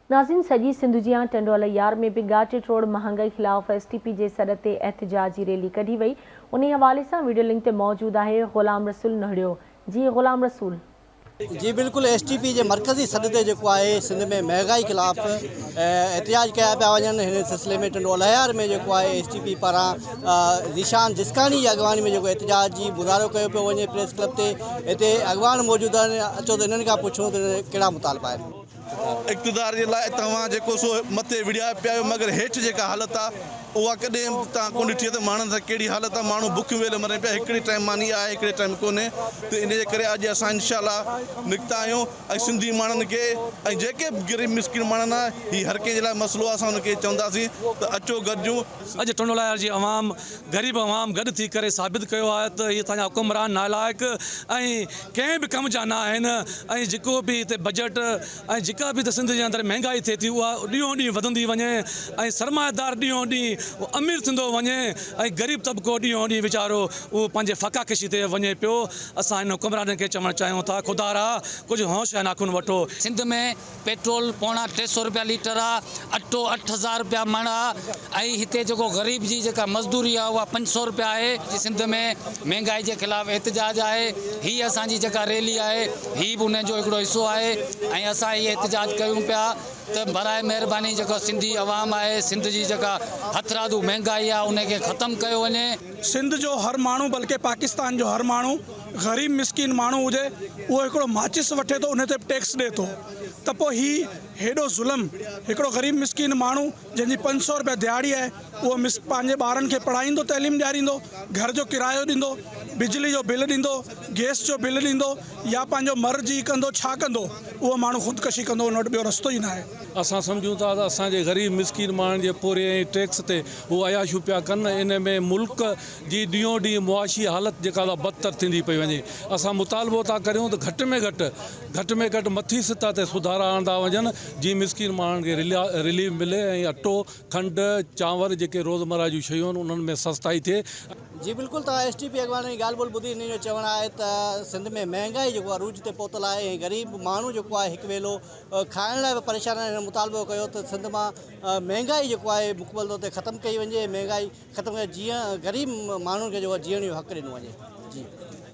ناظرين سڄي سنڌ جيان ٽنڊو الهيار ۾ به ڳاٽي ٽوڙ مهانگائي خلاف ايس ٽي پي جي سڏ تي احتجاجي ريلي ڪڍي وئي انهي حوالي سان ويڊيو لنڪ تي موجود آهي غلام رسول نهڙيو جي غلام رسول. جي بلڪل ايس ٽي پي جي مرڪزي سڏ تي جيڪو آهي سنڌ ۾ مهانگائي خلاف احتجاج ڪيا پيا وڃن هن سلسلي ۾ ٽنڊو الهيار ۾ جيڪو آهي ايس ٽي پي پاران ذيشان جسڪاڻي جي اڳواڻي ۾ جيڪو احتجاجي مظاهرو ڪيو پيو وڃي پريس ڪلب تي هتي اڳواڻ موجود آهن اچو ته انهن کان پڇون ته ڪهڙا مطالبا آهن. اقتدار جي لاء توهان جيڪو سو مٿي وڙهيا پيا آهيو مگر هيٺ جيڪا حالت آ اها ڪڏهن به توهان ڪونه ڏٺي آ ته ماڻهن سان ڪهڙي حالت آ ماڻهو بکيون ويل مرن پيا هڪڙي ٽائيم ماني آهي هڪڙي ٽائيم ڪونهي ته ان جي ڪري اڄ اسان انشاء الله نڪتا آهيون ۽ سنڌي ماڻهن کي ۽ جيڪي به غريب مسڪين ماڻهن آ هي هر ڪنهن جي لاء مسئلو آ اسان ان کي چونداسين ته اچو گڏجون. اڄ ٽنڊوالهيار جي عوام غريب عوام گڏ ٿي ڪري ثابت ڪيو آهي ته هي اسان جا حڪمران نالائق ۽ ڪنهن به ڪم جا نه آهن ۽ جيڪو به هتي بجيٽ ۽ جيڪا به هتي سنڌ جي اندر مهنگائي ٿئي ٿي اها ڏينهون ڏينهن وڌندي وڃي ۽ سرمائيدار ڏينهون ڏينهن امير ٿيندو وڃي ۽ غريب طبقو ڏينهون ڏينهن ويچارو اهو پنهنجي فاقا ڪشي تي وڃي پيو اسان هن حڪمرانن کي چوڻ چاهيون ٿا خدارا ڪجهه هوش ۽ ناخن وٺو. سنڌ ۾ پيٽرول پوڻا 300 روپيا ليٽر آ، اٽو 8000 روپيا مڻ آ ۽ هتي جيڪو غريب جي جيڪا مزدوري آ اها 500 روپيا آهي. سنڌ ۾ مهنگائي جي خلاف احتجاج آهي، هي اسان جي جيڪا ريلي آهي هي به ان جو هڪڙو حصو آهي ۽ اسان هي احتجاج ڪيون پيا ته براء مهرباني جيڪو سنڌي عوام آهي سنڌ جي جيڪا هٿرادو مهنگائي آ ان کي ختم ڪيو وڃي. سنڌ جو هر ماڻهو بلڪه پاڪستان جو هر ماڻهو غريب مسڪين ماڻهو هجي اهو هڪڙو ماچس وٺي ٿو ان تي به ٽيڪس ڏي ٿو ته پوء هي هيڏو ظلم هڪڙو غريب مسڪين ماڻهو جنهن جي 500 روپيا دهاڙي آهي اهو مس پنهنجي ٻارن کي پڙهائيندو تعليم ڏياريندو گهر جو ڪرايو ڏيندو بجلي جو بل ڏيندو گيس جو بل ڏيندو يا پنهنجو مر جي ڪندو ڇا ڪندو اهو ماڻهو خودڪشي ڪندو ان وٽ ٻيو رستو ئي ناهي. اسان سمجهون ٿا ته اسان جي غريب مسڪين ماڻهن جي پورهيي ۽ ٽيڪس تي هو عياشيون پيا ڪن ان ۾ ملڪ جي ڏينهون ڏينهن معاشي حالت جيڪا سا بدتر ٿيندي پئي وڃي اسان مطالبو ٿا ڪريون ته گهٽ ۾ گهٽ گهٽ ۾ گهٽ مٿي سطح تي سڌارا آندا وڃن جيئن مسڪين ماڻهن کي رليف ملي ۽ اٽو کنڊ چانور جيڪي روزمره جون شيون آهن انهن ۾ سستائي ٿئي. جي بلڪل توهان ايس ٽي پي اڳواڻن جي ڳالهه ٻولهه ٻڌي انهن جو چوڻ آهي ته سنڌ ۾ مهنگائي جيڪو آهي عروج تي پهتل آهي ۽ غريب ماڻهو جيڪو آهي هڪ ويلو کائڻ لاء به پريشان آهن هنن مطالبو ڪيو ته سنڌ مان مهنگائي جيڪو آهي مڪمل طور تي ختم ڪئي وڃي ۽ مهنگائي ختم ڪري جيئن غريب ماڻهن کي جيڪو آهي جيئڻ جو حق ڏنو وڃي جي.